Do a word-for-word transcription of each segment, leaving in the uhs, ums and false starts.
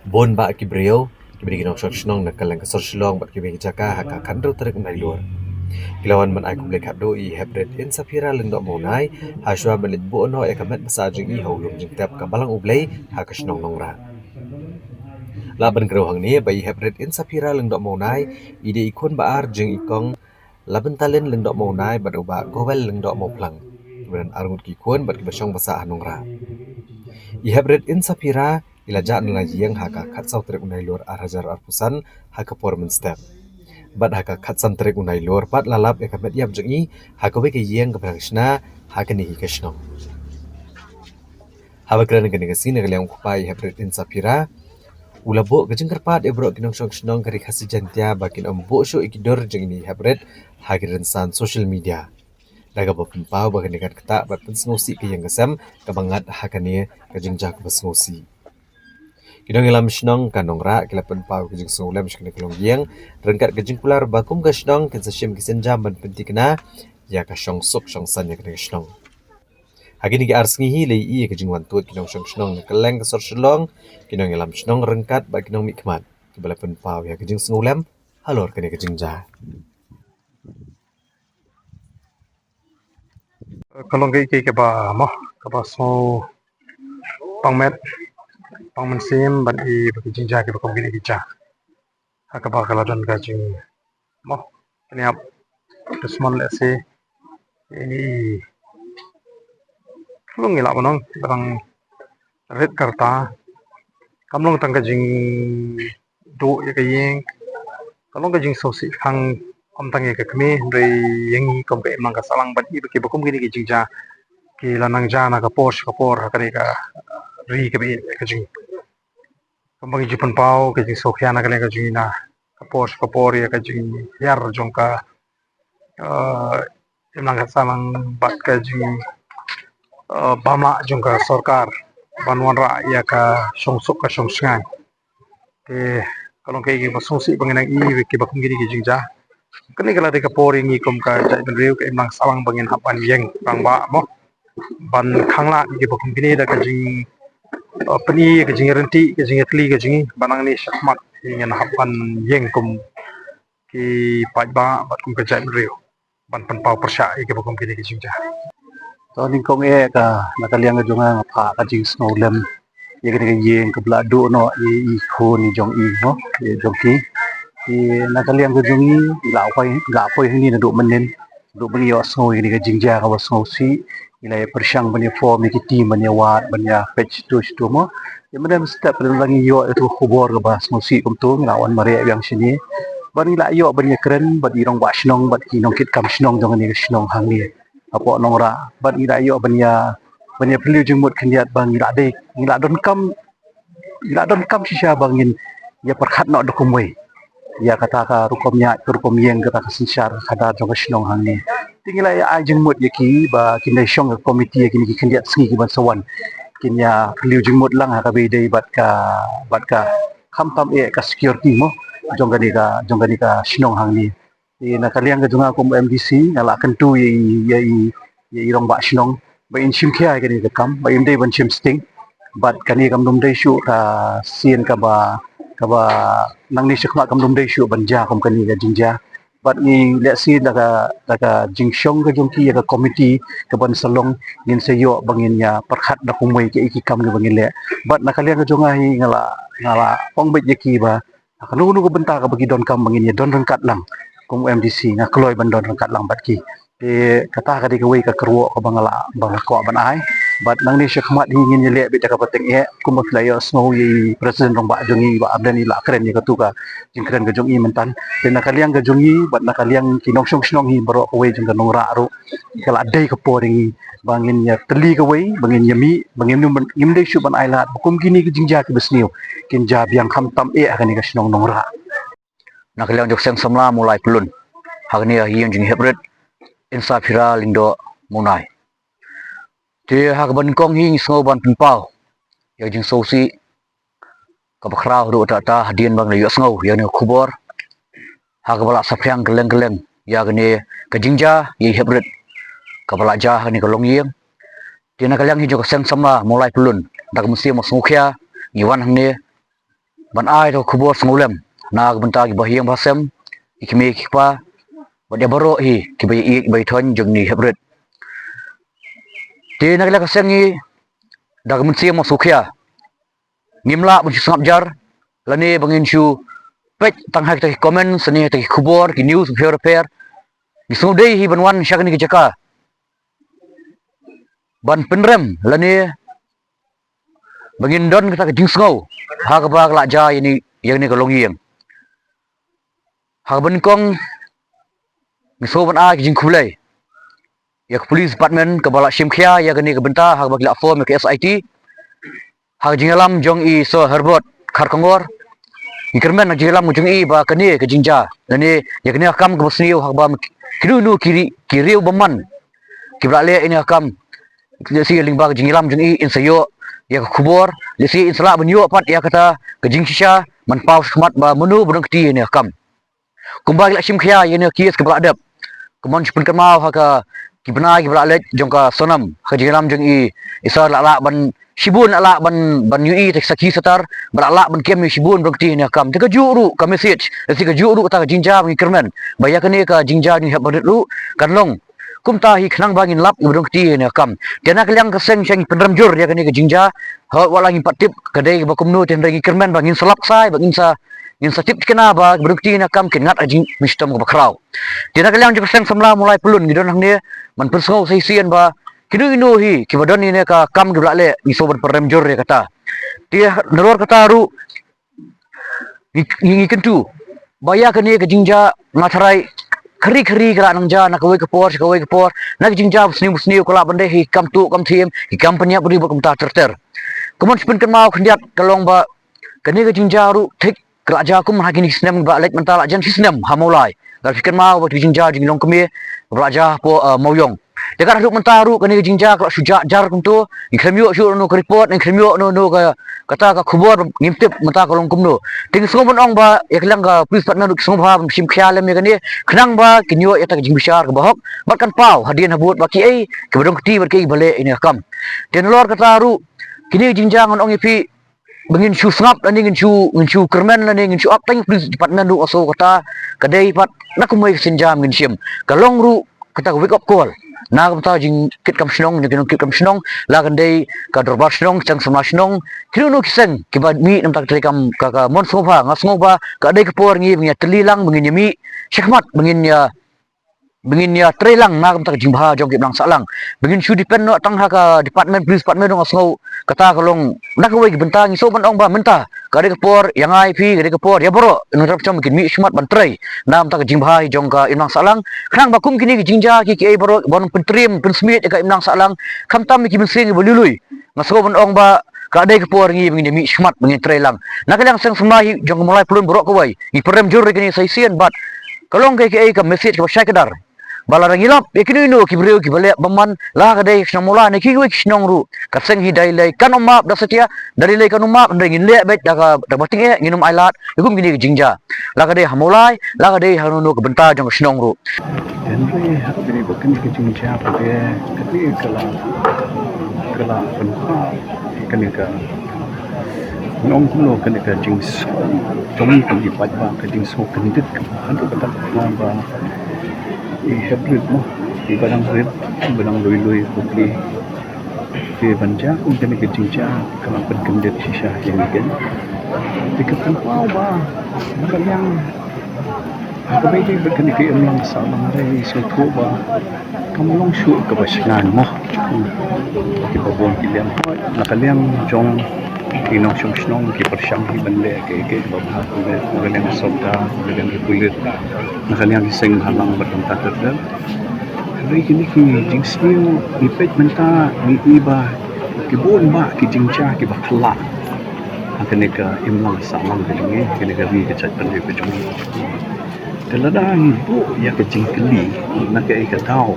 Bun bah ki briew kiba dei ki nongshong shnong na kylleng ka sor Shillong bad kiwei ki jaka ha ka khathynriew tarik u Nailur ki la wan ban ai khublei khatduh ïa i Heprit Insaphira Lyngdoh Mawnai hashwa ban leit buh noh ïa ka met ba sah jong i ha u lum jingtep ka Balang U Blei ha ka shnong Nongrah. Lah ban kren hangne ba i Heprit Insaphira Lyngdoh Mawnai i dei i khun ba ar jong i kong Labentalin Lyngdoh Mawnai bad u bah Kowel Lyngdoh Mawphlang, kiba don arngut ki khun bad kiba shong ba sah ha Nongrah. I Heprit Insaphira i la jah na la ïing ha ka khatsaw tarik u Nailur ar hajar arphew san ha ka por mynstep. Bad ha ka khatsan tarik u Nailur pat la lap ïa ka met ïap jong i ha kawei ka ïing kaba dang shna ha kane hi ka shnong. Haba kren ha kane ka sngi na ka liang u kpa i Heprit Insaphira u la buh ka jingkyrpad ïa baroh ki nongshong shnong ka Ri Khasi Jaiñtia ba kin ym buh shuh ïa ki dur jong ine i Heprit ha ki rynsan social media, da kaba pynpaw ba kane kan ktah bad pynsngewsih ka ïing ka sem kaba ngat ha kane ka jingjia kaba sngewsih. Ki nongïalam shnong ka Nongrah ki la pynpaw ka jingsngewlem sha kane ka longïing ryngkat ka jingkular ba kum ka shnong kin sa shim ki sienjam ban pynthikna ïa ka shongsuk shongsan ïa kane ka shnong. Ha kine ki ar sngi hi la ïohi ïa ka jingwan tuid ki nongshong shnong na kylleng ka sor Shillong, ki nongïalam shnong ryngkat bad ki nongmihkhmat kiba la pynpaw ïa ka jingsngewlem halor kane ka jingjia. Ka long kaei kaei kaba mo kaba sngew pang met pang mynsiem ban ïohi ba ki jingjia kiba kum kine ki jia ha kaba ka la don ka jing mo kane ap dusmon lehse ini long ila banong barang rit karta kam long tang ka jing duh ïa ka ïing ka long ka jingsngewsih khang ym tang ïa ka kmie hynrei ïa ngi kum ka imlang ka sahlang ban ïohi ba kiba kum kine ki jingjia ki la nang jia na ka por sha ka por ha kane ka ri kaba ïeit ka jong ngi. Kumba ngi ju pynpaw ka jingsngewkhia na ka liang ka jong ngi na ka por sha ka por ïa ka jinghiar jong ka eh, imlang ka sahlang bad ka jing eh, bam lah jong ka sorkar ban wanrah ïa ka shongsuk ka shongshngaiñ. Te ka long kaei kaba sngewsih ba ngi nang ïohi kiba kum kine ki jingjia. Kane ka la dei ka por ïa ngi kum ka jaitbynriew ka imlang sahlang ba ngin hap ban ïeng rangbah mo ban khanglad ïa kiba kum kine da ka jing eh, pyni ka jingryntih ka jingïatylli ka jong ngi ba nangne shakhmat ngin hap ban ïeng kum ki paidbah bad kum ka jaitbynriew ban pynpaw pyrshah ïa kiba kum kine ki jingjia. To nyngkong eh ka na ka liang ka jong nga nga phah ka jingsngewlem ïa kane ka ïing kaba la duh noh ïa i khun i jong i mo ïa jong ki. Ki na ka liang ka jong ngi la poi la poi hangne naduh mynnin naduh ban ïohsngew ïa kane ka jingjia kaba sngewsih. Ngi la ïa pyrshang ban ïa form ïa ki team ban ïa wad ban ïa peit shatu shatu mo. Ïa mynta mynstep lada ngi ïoh ïa ka khubor kaba sngewsih kumto ngi la wan mareh biang shane. Bad ngi la ïoh ban ïa kren bad i rangbah shnong bad ki nongkitkam shnong jong kane ka shnong hangne hapoh Nongrah bad ngi la ïoh ban ïa ban ïa phylliew jingmut khyndiat ba ngi la dei ngi la donkam ngi la donkam shisha ba ngin ïa pyrkhat noh da kumwei ïa kata ka rukom ïaid ka rukom ïeng kata ka synshar ka khadar jong ka shnong hangne. Te ngi la ïa ai jingmut ïa ki ba kin dei shong ka komiti ïa kine ki khyndiat sngi kiban sa wan kin ïa phylliew jingmut lang ha kaba ïadei bad ka bad ka khamtam eh ka security mo jong kane ka jong kane ka shnong hangne. Te na ka liang ka jong nga kum M D C nga la kyntu ïa i ïa i ïa i rangbah shnong ba in shim khia ïa kane ka kam ba im dei ban shim sting. Bad kane kam dum dei shuh ka sien kaba kaba nangne shakhmat kam dum dei shuh ban jia kum kane ka jingjia. Bad ngi lehse da ka da ka jingshong ka jong ki ïa ka komiti kaban sa long ngin sa ïoh ba ngin ïa pyrkhat da kumwei kaei ki kam kiba ngin leh. Bad na ka liang ka jong nga hi nga la nga la ong beit ïa ki ba ha kano kano ka bynta kaba ki donkam ba ngin ïa don ryngkat lang kum M D C nga kloi ban don ryngkat lang bad ki. Te kata ka dei kawei ka kyrwoh kaba nga la ba nga kwah ban ai. Bad nangne shakhmat hi ngin ïa leh beit da kaba tyngeh kumba phi la ïohsngew ïa i president rangbah jong ngi i Bah Ardent i la kren ïa katu ka jingkren ka jong i mynta. Te na ka liang ka jong ngi bad na ka liang ki nongshong shnong hi baroh kawei jong ka Nongrah ruh ka la dei ka por ïa ngi ba ngin ïa tylli kawei ba ngin ïa mih ba ngin ngim dei shuh ban ai lad ba kum kine ki jingjia kiba sniew kin jia biang khamtam eh ha kane ka shnong Nongrah. Na ka liang jong ka seng samla Mawlai Pyllun ha kane ka ïing jong i Heprit Insaphira Lyngdoh Mawnai. Te ha kaba nyngkong hi ngi sngew ban pynpaw ïa ka jingsngewsih kaba khraw haduh katta katta hadien ba ngi la ïohsngew ïa kane ka khubor ha kaba la saphriang kylleng kylleng ïa kane ka jingjia ïa i Heprit kaba la jia ha kane ka longïing. Te na ka liang hi jong ka seng samla Mawlai Pyllun da ka mynsiem ba sngewkhia ngi wan hangne ban ai ïa ka khubor sngewlem na ka bynta ki bahaïing bahasem, ki kmie ki kpa, bad ïa baroh hi ki ba ïeit ba ïeit jong ngi hep rit. Te na ka liang ka seng ngi da ka mynsiem sngewkhia. Ngim lah ban shu sngap jar lane ba ngin shu peit tang ha kita ki comment lane ha kita ki khubor, ki news bapher bapher. Ngi sngewdei hi ban wan sha kane ka jaka ban pynrem lane ba ngin don kata ka jingsngew ha kaba ka la jia ïa kane ka longïing. Ha kaba nyngkong ngi sngewbha ban ai ka jingkhublei ïa ka police department kaba la shim khia ïa kane ka bynta ha kaba ki la form ïa ka S I T. Ha ka jingïalam jong i Sir Herbert Kharkongor, ngi kyrmen ha ka jingïalam jong i ba kane ka jingjia lane ïa kane ka kam kaba sniew ha kaba kino kino ki ri-, ki riew bymman kiba la leh ïa kane ka kam. Lehse lyngba ka jingïalam jong i in sa ïoh ïa ka khubor, lehse in sa lah ban ïoh pat ïa kata ka jingshisha ban paw shakhmat ba mano ba don kti ïa kane ka kam. Kumba ki la shim khia ïa kane ka case kaba la dep, kumba ngi shu pynkynmaw ha ka ki bnai kiba la leit jong ka Sonam ha ka jingïalam jong i, i Sir la lah ban shibun la lah ban, ban ïohi ïa ki sakhi satar, ba la lah ban kem ïa shibun ba don kti ïa kane ka kam. Te kajuh ruh ka message, lehse kajuh ruh kata ka jingjia ba ngi kyrmen ba ïa kane ka jingjia jong ngi hep ba rit ruh kan long kumta hi khnang ba ngin lap ïa ba don kti ïa kane ka kam. Te na ka liang ka seng sha ngi pynrem jur ïa kane ka jingjia. Hooid, wat la ngim pat tip ka dei ba kumno, te hynrei ngi kyrmen ba ngin sa lap sai, ba ngin sa, ngin sa tip thikna ba ba don kti ïa kane ka kam kin ngat ha ka jingmynshitom kaba khraw. Te na ka liang jong ka seng samla Mawlai Pyllun ngi don hangne ban pynsngew sa shisien ba kino kino hi kiba don ïa kane ka kam kiba la leh, ngi sngewbha ban pynrem jur ïa kata. Te nalor kata ruh ngi, ngi, ngi kyntu ba ïa kane ka jingjia nga tharai khari khari ka la nang jia na kawei ka por sha kawei ka por, na ka jingjia ba sniew ba sniew ka lah ban dei hi kam tuh kam thiem, hi kam pynïap briew bad kumta ter ter. Kumba ngi shu pynkynmaw khyndiat ka long ba kane ka jingjia ruh thik ka la jia kum ha kine ki snem ba la leit mynta, la jan shi snem ha Mawlai. Nga phi kynmaw ba ka jingjia jong i longkmie ba la jia hapoh, eh, Mawïong. Te ka ruh mynta ruh kane ka jingjia ka la shu jah jar kumto. Ngi khlem ïoh shuh noh ka report, ngi khlem ïoh noh noh ka, kata ka khubor, ngim tip mynta ka long kumno. Te ngi sngewbha ban ong ba ïa ka liang ka police department ruh ki sngewbha ban shim khia lem ïa kane khnang ba kin ïoh ïa kata ka jingbishar kaba hok bad kan paw hadien habud ba kiei kiba don kti bad kiei kiba leh ïa kane ka kam. Te nalor kata ruh kine ki jingjia ngan ong ïa phi ba ngin shu sngap lane ngin shu, ngin shu kyrmen lane ngin shu ap tang police department ruh, nga sngew kata ka dei pat na kumwei ka sienjam ngin shim. Ka long ruh kata ka wake up call na ka bynta jingkit kam shnong, jingkit kam shnong, la kan dei ka dorbar shnong, seng samla shnong, kino kino ki seng kiba mih na ka bynta ka trei kam ka, ka mon sngewbha, nga sngew ba ka dei ka por ngi ba ngin ïa tylli lang, ba ngin ïa mih shakhmat, ba ngin ïa ba ngin ïa trei lang na ka bynta ka jingbha jong ka imlang sahlang. Ba ngin shu depend noh tang ha ka department, police department ruh, nga sngew kata ka long na kawei ka bynta. Ngi sngewbha ban ong ba mynta ka dei ka por ïa nga ïa phi, ka dei ka por ïa baroh nongtrei jong ngi, kin mih shakhmat ban trei na ka bynta ka jingbha jong ka imlang sahlang. Khnang ba kum kine ki jingjia ki, kiei baroh ban pyntriem pynsmiej ïa ka imlang sahlang, khamtam ïa ki mynsiem kiba lui lui. Nga sngew ban ong ba ka dei ka por ngi ba ngin ïa mih shakhmat, ba ngin trei lang. Na ka liang seng samla hi jong ka Mawlai Pyllun baroh kawei, ngi pynrem jur ïa kane sa shisien bad ka long kaei kaei ka message kaba shai kdar. Ba lada ngi lap ïa kino kino ki briew kiba leh bymman, la ka dei shnong Mawlai ne kiwei ki shnong ruh, ka seng hi da lei kan ym map da satia, da lei kan ym map, hynrei ngin leh beit da ka, da kaba tyngeh, ngin ym ailad ïa kum kine ki jingjia, la ka dei ha Mawlai, la ka dei ha kano kano ka bynta jong ka shnong ruh. Hynrei ha kane ka, kane ka jingjia ka dei, ka dei ka la, ka la pynpaw kane ka, nong kumno, kane ka jingsngew jong ngi kum ki paidbah, ka jingsngew kyndit haduh katta ba i hep rit mo, i ba dang rit, i ba dang lui lui, hopefully. Te ban jia kum kane ka jingjia ka la pynkyndit shisha ïa ngi ken. Te ka pynpaw ba na ka liang, ha kaba ïadei bad kane ka imlang sahlang, hynrei sngewthuh ba kam long shuh kaba shngaiñ mo. Kiba bun ki liang, na ka liang jong ki nongshong shnong ki pyrshang hi ban leh kaei kaei kaba bha, na ka liang sorkar, na ka liang ki pulit, na ka liang ki seng bhalang bad kumta ter ter. Hynrei kine ki jingsniew ngi peit mynta, ngi i ba ki bun bah ki jingjia kiba khlad ha kane ka imlang sahlang ka jong ngi, kane ka ri ka jaitbynriew ka jong ngi. Te lada ngi buh ïa ka jingkylli na kaei ka daw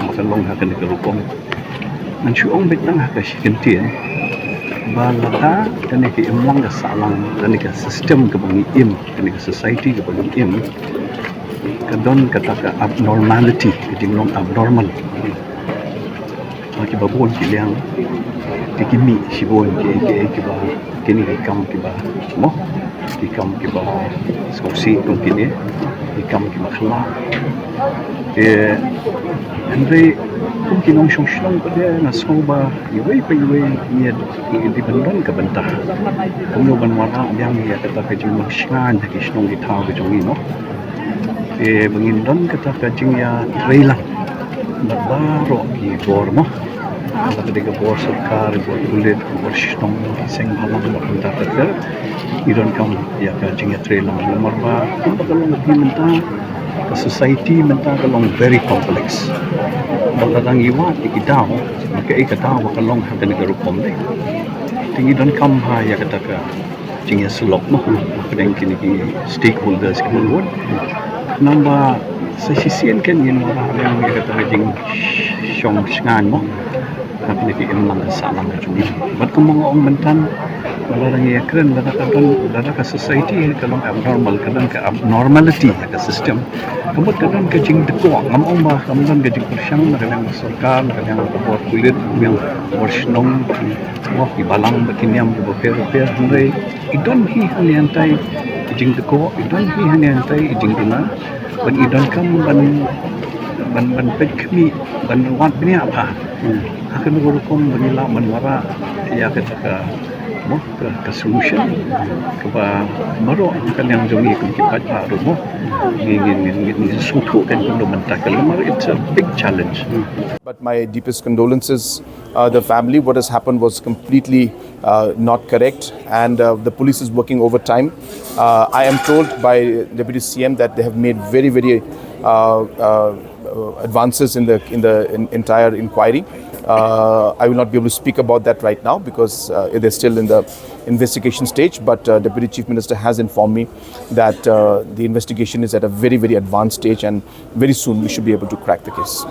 ba ka long ha kane ka rukom, ngan shu ong beit tang ha ka shi kyntien ba lada kane ka imlang ka sahlang, kane ka system kaba ngi im, kane ka society kaba ngi im, ka don kata ka abnormality, ka jinglong abnormal. Ba kiba bun ki liang te ki mih shibun ki, ki, kiba, kine ki kam kiba mo. Ki kam kiba sngewsih kum kine, ki kam kiba khlaiñ. Te hynrei kum ki nongshong shnong pat de nga sngew ba iwei pa iwei ngi dei ban don ka bynta kumno ban wanrah biang ïa kata ka jingmahshngaiñ ha ki shnong ki thaw ka jong ngi, mo. Te ba ngin don kata ka jingïatreilang bad baroh ki bor, mo. Kata ka dei ka bor sorkar, bor pulit, bor shnong, ki seng bhalang, bor kumta ter ter. Ngi donkam ïa ka jingïatreilang namar ba kumba ka long hi mynta, ka society mynta ka long very complex. Bad lada ngi wad ïa ki daw, ma kaei ka daw ba ka long ha kane ka rukom de. Te ngi donkam ha ïa kata ka jingïasyllok, mo, hapdeng kine ki stakeholders kiba bun. Namar sa shisien kan ngin wanrah biang ïa kata ka jingshong shngaiñ, mo, ha kine ki imlang ka sahlang ka jong ngi. Bad kumba nga ong mynta, lada ngi ïakren, lada ka don, lada ka society ka long abnormal, ka don ka abnormality ha ka system, ka mut ka don ka jingdkoh. Ngam ong ba kam don ka jingpyrshang na ka liang sorkar, na ka liang ka bor pulit, na ka liang bor shnong, mo, ki balang bad ki niam kiba pher bapher, hynrei i don hi hangne hangtai i jingdkoh, i don hi hangne hangtai i jingduna, bad i donkam ban, ban, ban peit khmih, ban wad bniah bha. Hmm. Ha kano ka rukom ba ngi lah ban wanrah ïa kata ka, mo, ka, ka solution kaba baroh ka liang jong ngi kum ki paidbah ruh, mo, ngi, ngi, ngi, ngi, ngi sngewthuh kan kumno ban tackle namar it's a big challenge. Hmm. But my deepest condolences, uh, the family. What has happened was completely, uh, not correct, and, uh, the police is working overtime. Uh, I am told by Deputy C M that they have made very, very, uh, uh, uh, advances in the in the in, entire inquiry. Uh, I will not be able to speak about that right now because, uh, they're still in the investigation stage. But, uh, Deputy Chief Minister has informed me that, uh, the investigation is at a very, very advanced stage, and very soon we should be able to crack the case.